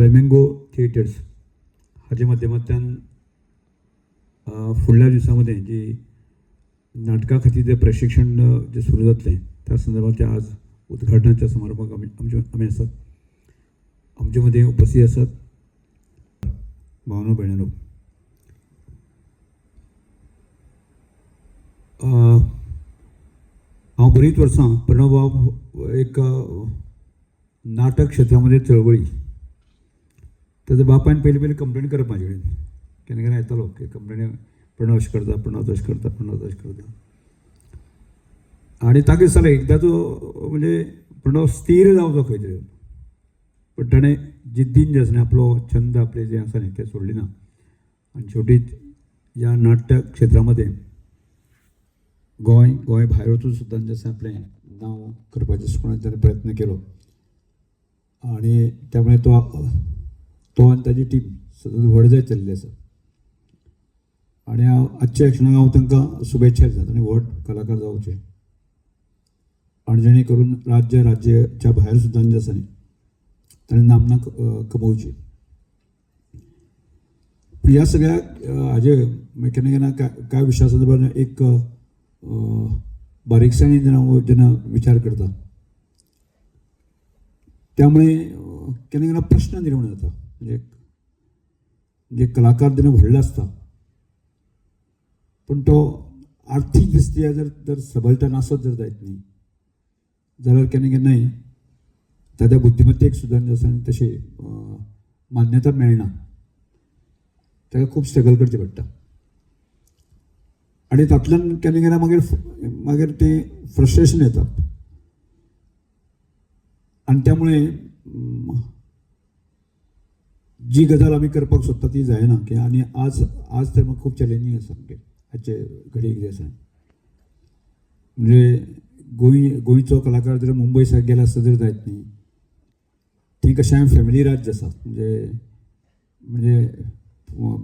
Flamingo theatres हाच्या माध्यमांतल्यान फुडल्या दिसां मदें जी नाटका खातीर जें प्रशिक्षण जें सुरू जातलें त्या संदर्भात आज उद्घाटनाच्या समारंभाक आमी आमचे आमी आसात. आमचे मदीं उपस्थित आसात भावनो भयणीनो, हांव बरींच वर्सां प्रणव बाब एक नाटक क्षेत्रामध्ये चळवळी, ताच्या बापायन पयलीं पयलीं कंप्लेन करप म्हाजे कडेन, केन्ना केन्ना येतालो की कंप्लेन प्रणव अशें करता, प्रणव तशें करता, प्रणव तशें करता. आनी ताका दिसतालें एकदां तो म्हणजे प्रणव स्थीर जावचो खंय तरी, पण ताणें जिद्दीन जें आसा न्ही आपलो छंद आपलें जें आसा न्ही तें सोडलें ना आनी शेवटी ह्या नाट्य क्षेत्रामध्ये गोंय गोंय भायर वचून सुद्दां जें आसा आपलें नांव करपाचें कोणा ताणें प्रयत्न केलो आनी त्यामुळे तो तो आनी ताजी टीम सतत व्हड जायत चलिल्ली आसा. आनी हांव आजच्या क्षणाक हांव तांकां शुभेच्छा दिता आनी व्हड कलाकार जावचे आनी जेणे करून राज्य राज्याच्या भायर सुद्दां जें आसा न्ही ताणें नामना कमोवची. पूण ह्या सगळ्या हाजे केन्ना केन्ना कांय विशया संदर्भात एक बारीकसाणेन जेन्ना हांव जेन्ना विचार करता त्यामुळे केन्ना केन्ना प्रश्न निर्माण जाता. म्हणजे म्हणजे कलाकार जेन्ना व्हडलो आसता पूण तो आर्थीक दृश्ट्या जर जर सबलता नासत जर जायत न्ही जाल्यार केन्ना केन्नाय ताच्या बुद्धिमत्तेक सुद्दां जें आसा तशी मान्यता मेळना, ताका खूब स्ट्रगल करचें पडटा आनी तातूंतल्यान केन्ना केन्ना मागीर मागीर तें फ्रस्ट्रेशन येता आनी त्यामुळे जी गजाल आमी करपाक सोदता ती जायना की. आनी आज आज तर म्हाका खूब चॅलेंजींग आसा सामकें आजचे घडयेक जें आसा, म्हणजे गोंय गोंयचो कलाकार जर मुंबय सारकें गेलो आसत जर जायत न्ही, ती कशें फॅमिली राज्य आसा, म्हणजे म्हणजे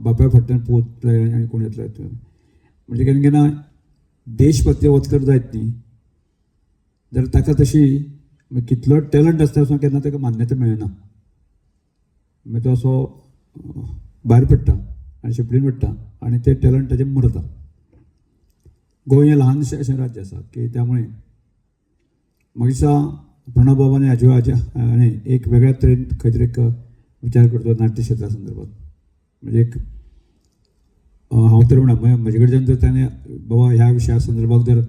बापाय फाटल्यान पूत आनी कोण येतलो म्हणजे केन्ना केन्ना देशभक्ती वतलो जायत न्ही जाल्यार ताका तशी कितलो टॅलंट आसता आसून केन्ना ताका मान्यता मेळना, मागीर तो असो भायर पडटा आनी शिपडीन पडटा आनी तें टॅलंट ताजें मरता. गोंय हें ल्हानशें अशें राज्य आसा की त्यामुळे म्हाका दिसता प्रणव बाबान हाजे हाजे आनी एक वेगळ्या तरेन खंय तरी एक विचार करचो नाट्य क्षेत्रा संदर्भात. म्हणजे एक हांव तर म्हणा म्हजे कडच्यान जर ताणें बाबा ह्या विशया संदर्भात जर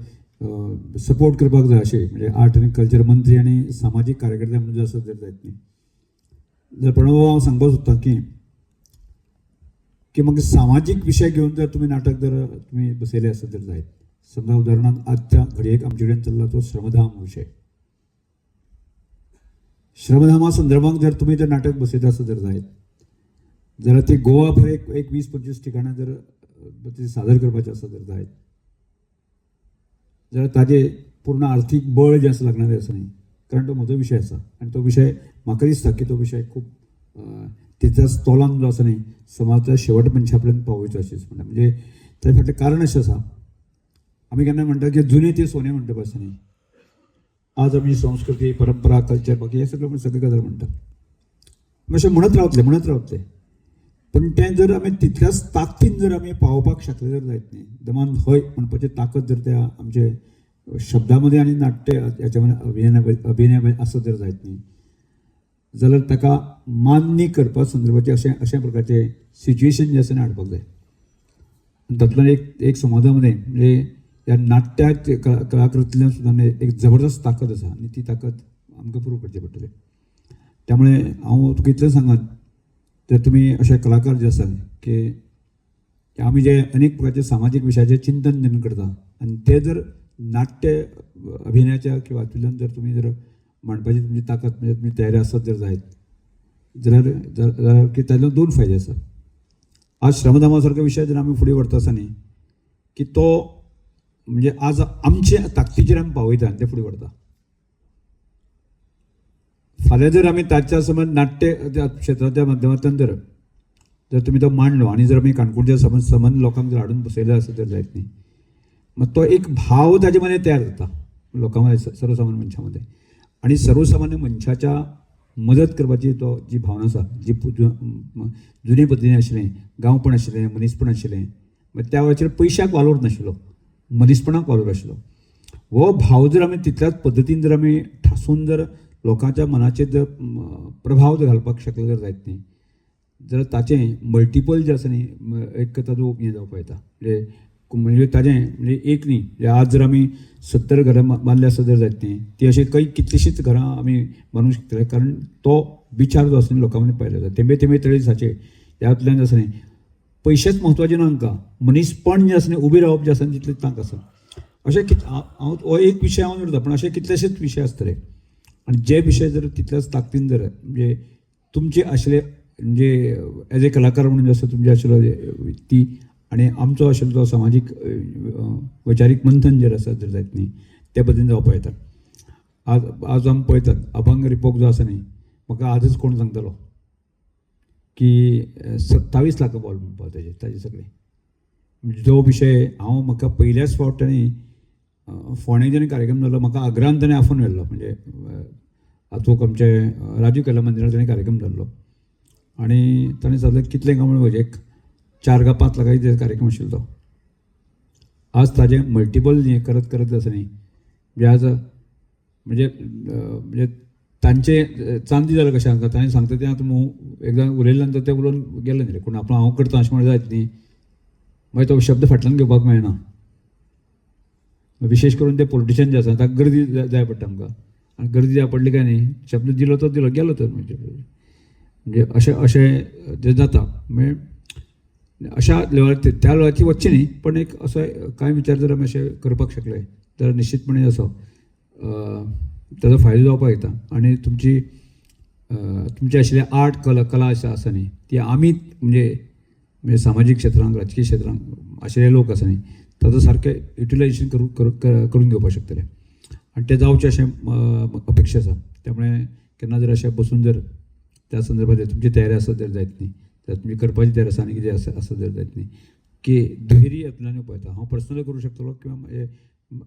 सपोर्ट करपाक जाय अशें म्हणजे आर्ट आनी कल्चर मंत्री आनी सामाजीक कार्यकर्ते म्हणून जर आसत जर जायत न्ही जाल्यार प्रणव बाबा हांव सांगपाक सोदता की की मागीर सामाजीक विशय घेवन जर तुमी नाटक जर तुमी बसयलें आसत जर जायत, समजा उदाहरणांत आजच्या घडयेक आमचे कडेन चल्ला तो श्रमधाम विशय, श्रमधामा संदर्भात जर तुमी जर नाटक बसयता आसत जर जायत जाल्यार ती गोवा भर एक एक 20-25 ठिकाणां जर ती सादर करपाचें आसत जर जायत जाल्यार ताजें पूर्ण आर्थीक बळ जें आसा लागणारें आसा न्ही, कारण तो म्हजो विशय आसा आनी तो विशय म्हाका दिसता की तो विशय खूब तिच्याच तोलान जो आसा न्ही समाजाच्या शेवट मनशा पर्यंत पावयचो अशें म्हणटा. म्हणजे ताजे फाटलें कारण अशें आसा, आमी केन्ना म्हणटा की जुने ते सोने म्हणटा पळय आसा न्ही, आज आमी संस्कृती परंपरा कल्चर बाकी हे सगळें सगळे गजाल म्हणटा, अशें म्हणत रावतले म्हणत रावतले, पूण तें जर आमी तितल्याच ताकदीन जर आमी पावोवपाक शकले जर जायत न्ही, दमान हय म्हणपाची ताकद जर त्या आमचे शब्दा मदें आनी नाट्य हेच्या मदें अभिनय आसत जर जायत न्ही जाल्यार ताका मान्य करपा संदर्भाचें अशें अशें प्रकारचें सिच्युएशन जें आसा तें हाडपाक जाय. आनी तातूंतल्यान एक एक समाजा मदें म्हणजे ह्या नाट्या कलाकृतींतल्यान सुद्दां एक जबरदस्त ताकद आसा आनी ती ताकद आमकां प्रूव करची पडटली. त्यामुळे हांव तुका इतलें सांगत तर तुमी अशे कलाकार जे आसा की आमी जे अनेक प्रकारचे सामाजीक विशयाचें चिंतन जेन्ना करता आनी ते जर नाट्य अभिनयाच्या किंवा हातूंतल्यान जर तुमी जर मांडपाची तुमची ताकद म्हणजे तुमी तयारी आसत जर जायत जाल्यार जाल्यार की तातूंतल्यान दोन फायदे आसा. आज श्रमधामा सारको विशय जर आमी फुडें व्हरता आसा न्ही की तो म्हणजे आज आमचे ताकदीचेर आमी पावयता आनी ते फुडें व्हरता. फाल्यां जर आमी ताच्या समज नाट्य क्षेत्राच्या माध्यमांतल्यान जर जर तुमी तो मांडलो आनी जर आमी काणकोणच्या समज समज लोकांक जर हाडून बसयले आसत जर जायत न्ही, मग तो एक भाव ताजे मदें तयार जाता लोकां मदें, सर्वसामान्य मनशां मदें, आनी सर्वसामान्य मनशाच्या मदत करपाची तो जी भावना आसा, जी जुने पद्दतीन आशिल्लें, गांवपण आशिल्लें, मनीसपण आशिल्लें, मागीर त्या वेळाचेर पयशाक वालोर नाशिल्लो, मनीसपणाक वालोर आशिल्लो. हो भाव जर आमी तितल्याच पद्दतीन जर आमी ठासून जर लोकांच्या मनाचेर जर प्रभाव जर घालपाक शकले जर जायत न्ही, जाल्यार ताचें मल्टिपल जें आसा न्ही एक ताजो हें जावपाक येता. म्हणजे ताजें म्हणजे एक न्ही, म्हणजे आज जर आमी 70 घरां बांदले आसत जर जायत न्ही, ती अशी काही कितलीशींच घरां आमी बांदूंक शकतले, कारण तो विचार जो आसा न्ही लोकां मदीं पायलो जाता. तेंबे तेंबे तळी साचे ह्यातल्यान आसा न्ही, पयशेच म्हत्वाचे ना हांकां, मनीसपण जें आसा न्ही, उबें रावप जें आसा न्ही तितलें तांक आसा. अशें कित हांव हो एक विशय हांव निवडटा, पूण अशे कितलेशेच विशय आसतले आनी जे विशय जर तितल्याच ताकदीन जर म्हणजे तुमचे आशिल्ले म्हणजे एज ए कलाकार म्हणून जे आसा तुमचे आशिल्लो ती आनी आमचो आशिल्लो तो समाजीक वैचारीक मंथन जर आसा जर जायत न्ही ते पद्दतीन जावपाक येता. आज आज आमी पळयतात अभंग रिपोक जो आसा न्ही, म्हाका आजच कोण सांगतलो की 27 लाखां बॉल म्हणपाक ताजे ताजे सगळे जो विशय हांव म्हाका पयल्याच फावट ताणें फोंडें जेन्ना कार्यक्रम जालो म्हाका आग्रान ताणें आफोवन व्हेल्लो, म्हणजे हातूंत आमचे राजीव कला मंदिरार ताणें कार्यक्रम जाल्लो आनी ताणें सांगलें कितलें काय म्हणून एक 4 काय 5 लाखांचे कार्यक्रम आशिल्लो तो. आज ताजें मल्टिपल हें करत करत आसा न्ही, म्हणजे आज म्हणजे म्हणजे तांचे चांदी जालें कशें हांकां ताणें सांगता तें आतां एकदां उलयले नंतर तें उलोवन गेलें न्ही रे, पूण आपूण हांव करता अशें म्हणल्यार जायत न्ही, मागीर तो शब्द फाटल्यान घेवपाक मेळना. विशेश करून ते पॉलिटिशियन जे आसा ताका गर्दी जाय पडटा आमकां, आनी गर्दी जाय पडली काय न्ही शब्द दिलो तो दिलो गेलो तर, म्हणजे म्हणजे अशें अशें जें जाता म्हणजे अशा लेवलार त्या लेवलाचेर वचचें न्ही, पण एक असो कांय विचार जर आमी अशें करपाक शकले जाल्यार निश्चितपणे असो ताजो फायदो जावपाक येता. आनी तुमची तुमची आशिल्ली आर्ट कला कला आसा आसा न्ही ती आमी म्हणजे म्हणजे सामाजीक क्षेत्रांत राजकीय क्षेत्रांत आशिल्ले लोक आसा न्ही ताजो सारकें युटिलायजेशन करून घेवपाक शकतले आनी तें जावचें अशें अपेक्षा आसा. त्यामुळे केन्ना जर अशें बसून जर त्या संदर्भात तुमची तयारी आसत जर जायत न्ही, तर तुमची करपाची तयारी आसा आनी कितें आसा आसत जर जायत न्ही की दुहेरी हातूंतल्यान पळयता हांव पर्सनली करूं शकतलो किंवा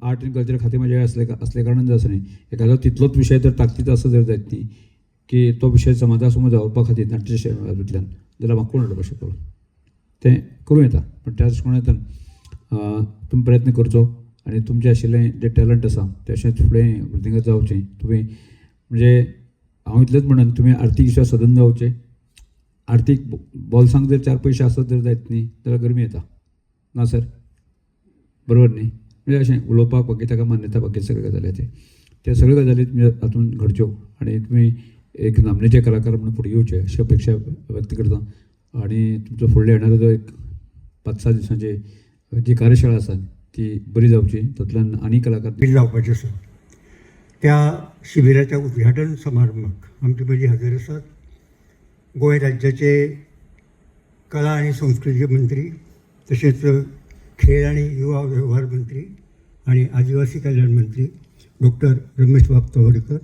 आर्ट आनी कल्चर खातें म्हजें आसले आसल्या कारणान जर आसा न्ही एखादो तितलोच विशय जर ताकदीत आसत जर जायत न्ही की तो विशय समाजा समोर दवरपा खातीर नाट्य हातूंतल्यान जाल्यार म्हाका कोण हाडपाक शकतलो, तें करूं येता. पण त्या दृश्टिकोनांतल्यान तुमी प्रयत्न करचो आनी तुमचें आशिल्लें जें टॅलंट आसा तें अशेंच फुडें वृद्धिंगत जावचें. तुमी म्हणजे हांव इतलेंच म्हणन तुमी आर्थीक दिशा सदन जावचें. आर्थीक बोल्सांक जर 4 पयशे आसत जर जायत न्ही जाल्यार गरमी येता ना सर, बरोबर न्ही? म्हणजे अशें उलोवपाक बाकी ताका मान्यता बाकी सगळे गजाली ते त्या सगळ्यो गजाली तुमच्या हातूंत घडच्यो आनी तुमी एक नामनेचे कलाकार म्हणून फुडें येवचे अशी अपेक्षा व्यक्त करता. आनी तुमचो फुडले येणारो जो एक 5-6 दिसांची जी कार्यशाळा आसा ती बरी जावची, तातूंतल्यान आनी कलाकार जावपाचें आसा. त्या शिबिराच्या उद्घाटन समारंभाक आमचे मदीं हजर आसात गोंय राज्याचे कला आनी संस्कृती मंत्री तशेंच खेळ आनी युवा वेव्हार मंत्री आनी आदिवासी कल्याण मंत्री डॉक्टर रमेश बाब तवडकर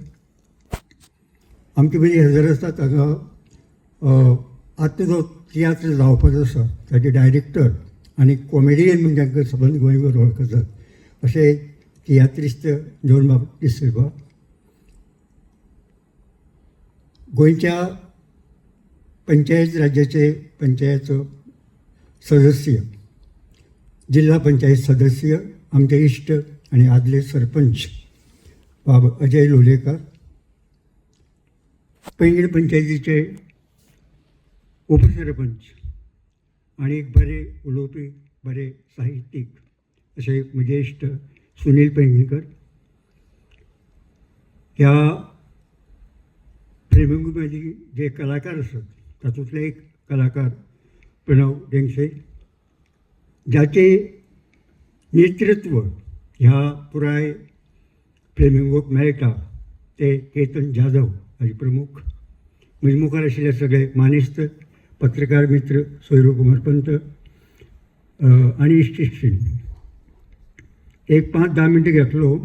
आमचे मदीं हजर आसात. हांगा आतां जो तियात्र जावपाचो आसा ताचे डायरेक्टर आनी कॉमेडियन म्हणजे तांकां सबंद गोंयभर वळखतात अशे तियात्रिस्त जॉन बाब डिसिल्वा, गोंयच्या पंचायत राज्याचे पंचायत सदस्य, जिल्हा पंचायत सदस्य, आमचे इश्ट आनी आदले सरपंच बाब अजय लोलयेकर, पैंगीण पंचायतीचे उपसरपंच आनी एक बरे उलोवपी बरे साहित्यीक अशे म्हजे इश्ट सुनील पैंगीणकर, ह्या फ्लेमिंगो मदीं जे कलाकार आसात तातूंतले एक कलाकार प्रणव डेंगसे, जाचे नेतृत्व ह्या पुराय फ्लेमिंगोक मेळटा ते केतन जाधव हाजे प्रमुख, म्हजे मुखार आशिल्ले सगळे मानेस्त पत्रकार मित्र सोयरू कुमार पंत आनी इश्ट इश्टीण. एक 5-10 मिनटां घेतलो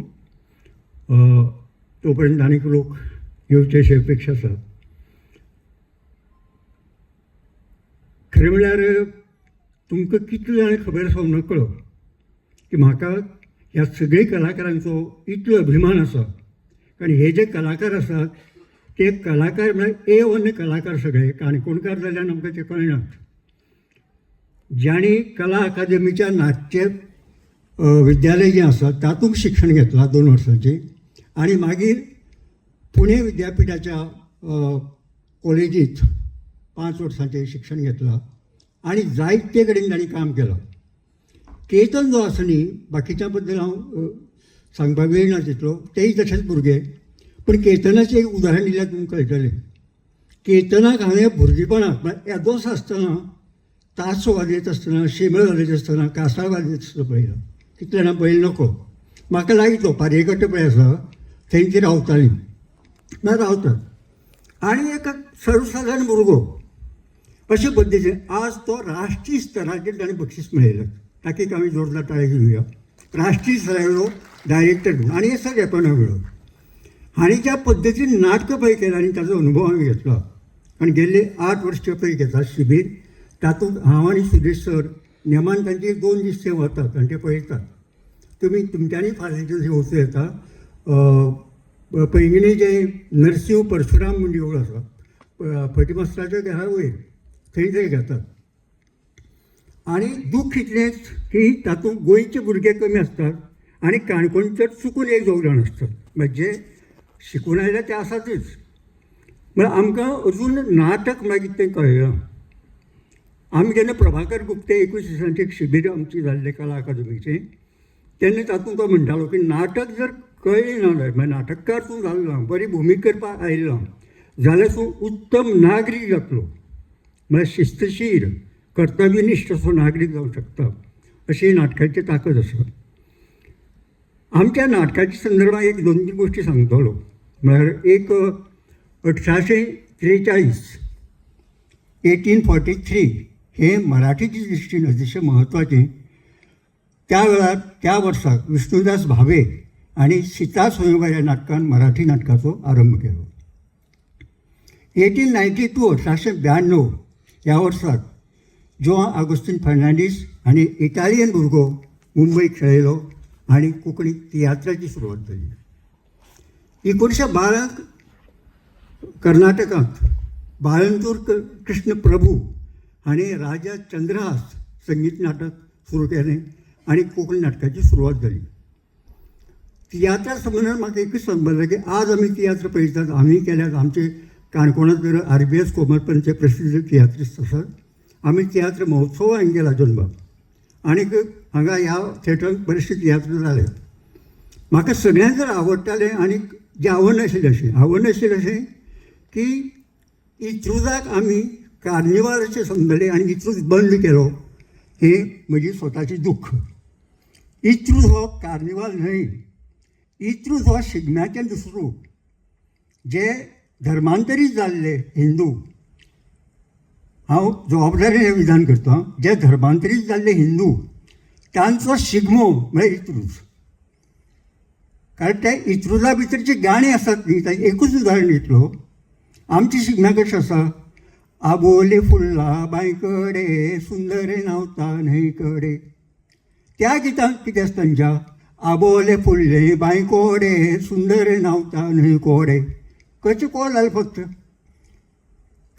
तो पर्यंत आनीक लोक येवचे अशी अपेक्षा आसा. खरें म्हणल्यार तुमकां कितले जाणांक खबर आसा हांव नकळो की म्हाका ह्या सगळे कलाकारांचो इतलो अभिमान आसा, कारण हे जे कलाकार आसात ते कलाकार म्हळ्यार ए1 कलाकार सगळे काणकोणकार जाल्ल्यान आमकां ते कळनात. ज्यांणी कला अकादमीच्या नाट्य विद्यालय जें आसा तातूंत शिक्षण घेतलां 2 वर्सांचें आनी मागीर पुणे विद्यापिठाच्या कॉलेजींत 5 वर्सांचें शिक्षण घेतलां आनी जायते कडेन तांणी काम केलां. केतन जो आसा न्ही, बाकीच्या बद्दल हांव सांगपाक वेळ ना तितलो, तेय तशेच भुरगे, पूण केतनाचें एक उदाहरण दिल्यार तुमकां कळटलें. केतनाक हांवें भुरगेपणाक म्हळ्यार येदोस आसतना तासो वाजयत आसतना, शेमेळ वाजयत आसतना, कासाळ वाजयत आसतना पळयला. कितले जाणां पळयलें नको. म्हाका लागीं तो पारयेकट्ट पळय आसा थंय ती रावताली, ना रावतात. आनी एक सर्वसाधारण भुरगो अशे पद्दतीन आज तो राष्ट्रीय स्तराचेर ताणें बक्षीस मेळयलें. ताका एक आमी जोरदार टाळी दिवया. राष्ट्रीय स्तरावेलो डायरेक्टर म्हणून आनी हे सगळेपणा वेळो हांणी ज्या पद्दतीन नाटकां पळय केलें आनी ताजो अनुभव आमी घेतला. आनी गेल्ले 8 वर्स पळय घेता शिबीर, तातूंत हांव आनी सुदेश सर नेमान तांचे 2 दीस ते वतात आनी ते पळयतात. तुमी तुमच्यांनी फाल्यांचे येवचो येता. पैंगिणी जें नरसिंह परशुराम म्हूण देवूळ आसा फटीमास्त्राच्या घरा वयर, थंय ते घेतात. आनी दूख इतलेंच की तातूंत गोंयचे भुरगे कमी आसतात आनी काणकोणचे चुकून 1-2 जाण आसतात, म्हणजे शिकून आयल्या ते आसातच. म्हळ्यार आमकां अजून नाटक मागीर तें कळ्ळें. आमी जेन्ना प्रभाकर गुप्ते 21 दिसांचें एक शिबीर आमची जाल्लें कला अकादमीचें, तेन्ना तातूंत तो म्हणटालो की नाटक जर कळ्ळें ना जाल्यार, म्हळ्यार नाटककार तूं जालो ना, बरी भुमिका करपाक आयलो ना जाल्यार तूं उत्तम नागरीक जातलो, म्हळ्यार शिस्तशीर कर्तव्यनिश्ठ असो नागरीक जावंक शकता, अशी नाटकाची ताकद आसा. आमच्या नाटकाच्या संदर्भात एक 2-3 गोश्टी सांगतलो. म्हळ्यार एक 1843 1843 हे मराठीच्या दृश्टीन अतिशय म्हत्वाचें. त्या वेळार त्या वर्साक विष्णुदास भावे आनी सीता स्वयंवर ह्या नाटकान मराठी नाटकाचो आरंभ केलो. 1892 1892 ह्या वर्साक जोआं आगोस्तीन फर्नांडीस आनी इटालियन भुरगो मुंबय खेळयलो आनी कोंकणी तियात्राची सुरवात जाली. 1912 कर्नाटकांत बाळंतूर कृष्ण प्रभू हांणी राजा चंद्रहास संगीत नाटक सुरू केलें आनी कोंकणी नाटकाची सुरवात जाली. तियात्रा संबंदान म्हाका एकूच सांगपाक जाय की आज आमी तियात्र पळयतात, आमी केल्यात. आमचे काणकोणांत तर RBS कोमरपंतचे प्रसिद्ध तियात्रिस्त आसात. आमी तियात्र महोत्सव हांगा केला जल्माक आनीक हांगा ह्या थिएटरांत बरेचशे तियात्र जाले. म्हाका सगळ्यांत जर आवडटालें आनीक जें आवडनाशिल्लें अशें आवडनाशिल्लें अशें की इंत्रुजाक आमी कार्निवाल अशें समजलें आनी इंत्रूज बंद केलो, हें म्हजी स्वताचें दुख्ख. इंत्रूज हो कार्निवाल न्हय, इंत्रूज हो शिगम्याचें दुसरो रूप. जे धर्मांतरीत जाल्ले हिंदू, हांव जबाबदारीन हें विधान करतां, जे धर्मांतरीत जाल्ले हिंदू तांचो शिगमो म्हळ्यार इंत्रूज. कारण त्या इंत्रुजा भितर जी गाणीं आसात न्ही, ताचें एकूच उदाहरण दितलो. आमची शिगम्या कशें आसा, आबोले फुल्ला बांयकडे सुंदर न्हांवता न्हंयकडे. त्या गितांत कितें आसता तांच्या, आबोले फुल्ले बांयकोडे सुंदर न्हांवता न्हंय कोडे. कशें कोड जालें, फक्त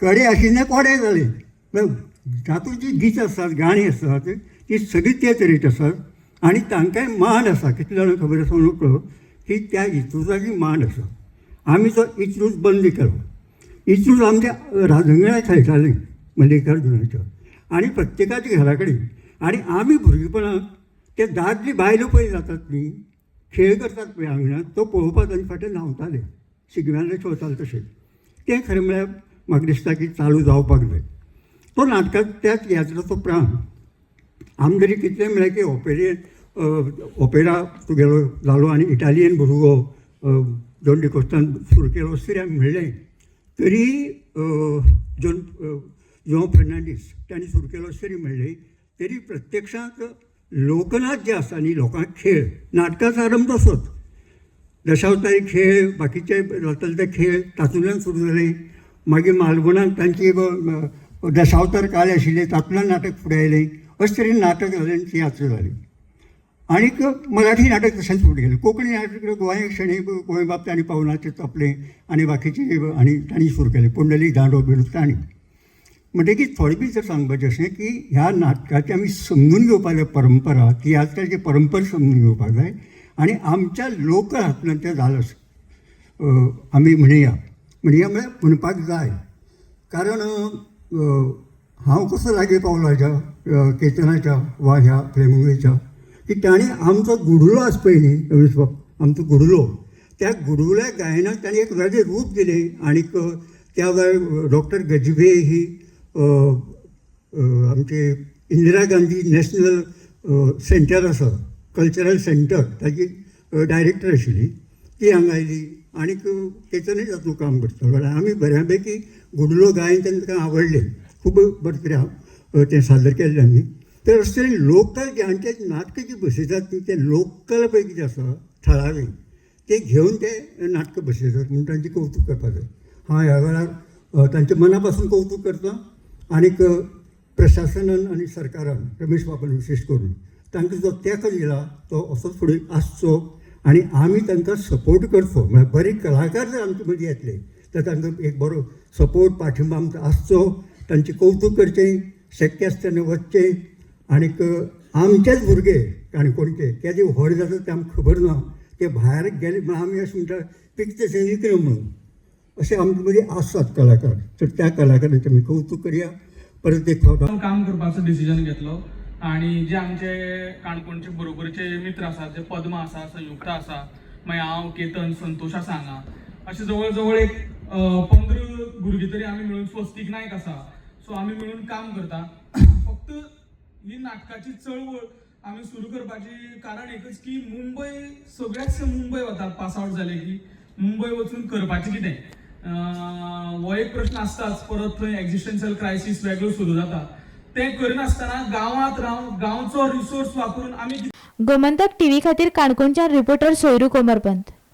कडे आशिल्ले कोडे जाले. तातूंत जी गीतां आसात, गाणीं आसात, ती सगळीं ते तरेची आसात आनी तांकांय मान आसा. कितले जाणांक खबर आसा न्हय की त्या इंत्रुजाची मान आसा. आमी तो इंत्रूज बंद केलो. इंत्रूज आमच्या राजंगणाक खेळटालीं मल्लिकार्जुनाच्या आनी प्रत्येकाच्या घरा कडेन. आनी आमी भुरगेपणांत ते दादली बायलो पळय जातात न्ही, खेळ करतात पळय आंगणांत, तो पळोवपाक तांचे फाटल्यान धांवताले. शिगम्यान जशें वताले तशें. तें खरें म्हळ्यार म्हाका दिसता की चालू जावपाक जाय. तो नाटकांत त्या तियात्राचो प्राण. आमी जरी कितलें म्हळ्यार की ओपेरा तुगेलो जालो आनी इटालियन भुरगो जॉन डिकोस्तान सुरू केलो अशें तरी आमी म्हणलें तरी जॉन जुआंव फर्नांडीस तांणी सुरू केलो अशें तरी म्हणलें तरी प्रत्यक्षांत लोकनाच जे आसा न्ही, लोकांक खेळ, नाटकाचो आरंभ तसोच. दशावतारी खेळ, बाकीचे जाताले ते खेळ तातूंतल्यान सुरू जाले. मागीर मालवणाक तांची दशावतार काळे आशिल्ले, तातूंतल्यान नाटक फुडें आयलें. अशें तरेन नाटक जालें आनी तियात्र जालें. आणीक मराठी नाटक तशेंच फुडें गेलें. कोंकणी नाटक गोंय शणै गोंयबाब तांणी पावनाचे तपलें आनी बाकीचे आनी तांणी सुरू केलें, पुंडलीक दांडो बिंडो तांणी. म्हणटकीर थोडे भितर सांगपाचें अशें की ह्या नाटकाचें आमी समजून घेवपाक जाय परंपरा, तियात्राची परंपरा समजून घेवपाक जाय आनी आमच्या लोकल हातूंतल्यान तें जालां आमी म्हणया, म्हणया म्हळ्यार म्हणपाक जाय. कारण हांव कसो लागीं पावलो हाज्या केतनाच्या वा ह्या फ्लेमिंगोच्या की ताणें आमचो गुडुलो आसा पळय न्ही रमेश बाब, आमचो गुडुलो, त्या गुडुल्या गायनाक ताणें एक वेगळें रूप दिलें. आनीक त्या वेळार डॉक्टर गजबे ही आमचे इंदिरा गांधी नॅशनल सेंटर आसा, कल्चरल सेंटर, ताजी डायरेक्टर आशिल्ली, ती हांगा आयली आनीक केतनूय तातूंत काम करतालो. आनी आमी बऱ्या पैकी गुडुलो गायन तांकां आवडलें, खूब बरें तरेन तें सादर केल्लें आमी. तर अशें तरेन लोकल जे आनी ते नाटकां जीं बसयतात न्ही तें लोकल पळय कितें आसा थळावें तें घेवन ते नाटकां बसयतात म्हूण तांचें कवतूक करपाक जाय. हांव ह्या वेळार तांच्या मना पासून कवतूक करता. आनीक प्रशासनान आनी सरकारान रमेश बाबान विशेश करून तांकां जो तेंको दिला तो असोच फुडें आसचो आनी आमी तांकां सपोर्ट करचो. म्हळ्यार बरे कलाकार जर आमचे मदीं येतले तर तांकां एक बरो सपोर्ट पाठिंबा आमचो आसचो, तांचें कवतूक करचें, शक्य आसता तेन्ना वचचें. आनीक आमचेच भुरगे काणकोणचे केदे व्हड जाता तें आमकां खबर ना, ते भायर गेले म्हण आमी अशें म्हणटा पिकते थंय विकलें म्हणून, अशें आमचे मदीं आसात कलाकार. तर त्या कलाकारांचें आमी कवतूक करया. परत एक फावट काम करपाचो डिसिजन घेतलो आनी जे आमचे काणकोणचे बरोबरचे मित्र आसात, जे पद्मा आसा, संयुक्ता आसा, मागीर हांव, केतन, संतोष आसा हांगा, अशे जवळ जवळ एक 15 भुरगीं तरी आमी मेळून, स्वस्तीक नायक आसा, सो आमी मेळून काम करता. फक्त ही नाटकाची चळवळ आमी सुरू करपाची कारण एकच की मुंबय सगळ्याच मुंबय वतात, पास आवट जाले की मुंबय वचून करपाचें कितें हो एक प्रश्न आसताच. परत थंय एक्झिस्टन्शियल क्रायसीस वेगळो सुरू जाता. तें करिनासतना गांवांत रावन गांवचो रिसोर्स वापरून आमी गोमंतक टीव्ही खातीर काणकोणच्यान रिपोर्टर सोयरू कोमरपंत.